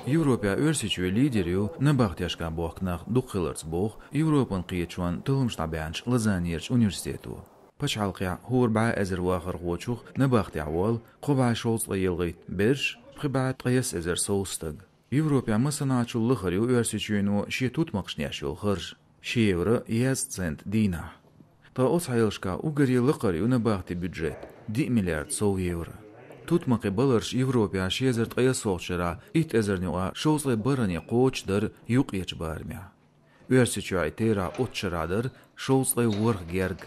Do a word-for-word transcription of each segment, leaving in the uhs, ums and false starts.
Европехь Оьрсийчоь лидер ю набахтешкахь бохку нах дукха хиларца, боху Европан кхеташонан талламаш дӀабаьхначу Лозаннерчу университето. Пачхьалкхехь хӀора бӀе эзар вахархочух набахтехь волу кхо бӀе шовзткъе ялхитта берш, пхи бӀе ткъайесна эзар сов стаг. Европехь массанхьачул лахара ю Оьрсийчоьно шен тутмакхашна еш йолу харж: ши евро езткъа цент дийнахь. Ткъа оцу хьелашкахь уггаре лакхара ю набахтин бюджет, диъ миллиард сов евро. Тутмакхийн баларш Европехь ши эзар ткъайоьссалгӀачу шарахь итт эзарна юкъахь шовзткъе бархӀанна кхочушдара юккъерчу барамехь. Оьрсийчохь и терахь оццу шарахь дара шовзткъе ворхӀ герга.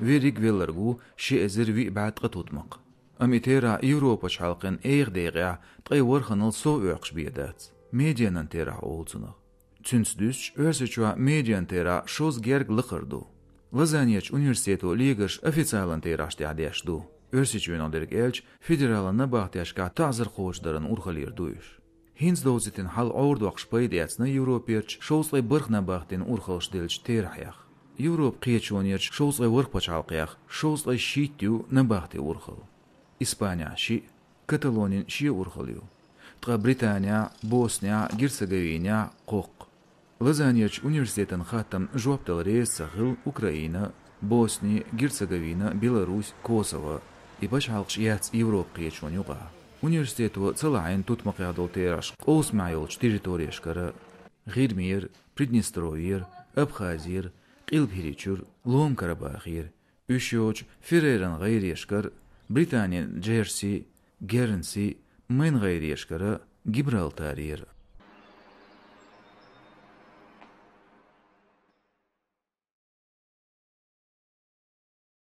Верриг велларг ву ши эзар виъ бӀе ткъа тутмакх. Амма и терахь Европан пачхьалкхан эха декъехь ткъе ворхӀанал сов оьккхуш бен дац. Медианан терахь олу цунах. Цуьнца дуьстича, Оьрсийчохь медианан терахь шовзткъа герга лакхара ду. Лозаннерчу университето легарш официалан терахьаш тӀехь деш ду. Оьрсийчоьнах дерг аьлча, федералан набахтешкахь таӀзар кхочушдаран урхаллера ду уьш. ХӀинца довзийтина хьал гӀовдоккхуш пайда эцна Европерчу шовзткъе бархӀ набахтин урхаллаш деллачу терахьех. Европан кхеташонерчу шовзткъе ворхӀ пачхьалкхех шовзткъе шийтта ю набахтин урхалла. Испанехь шиъ, Каталонин шен урхалла ю. Ткъа Британехь, Боснехь, Герцеговинехь кхоккха. Лозаннерчу университетан хаттамна жоп дала реза ца хилла Украина, Босни, Герцеговина, Беларусь, Косово. И пачхьалкхаш яц Европан кхеташонна юкъахь. Университето ца лахьийна тутмакхех долу терахьаш къовсамехь йолчу территорешкара: ГӀирмера, Приднестровьера, Абхазера, Къилба ХӀирийчуьра, Лома Карабахера, уьш йоцучу Фереран гӀайрешкара: Британин Джерси, Гернси, Майн гӀайрешкара, Гибралтарера.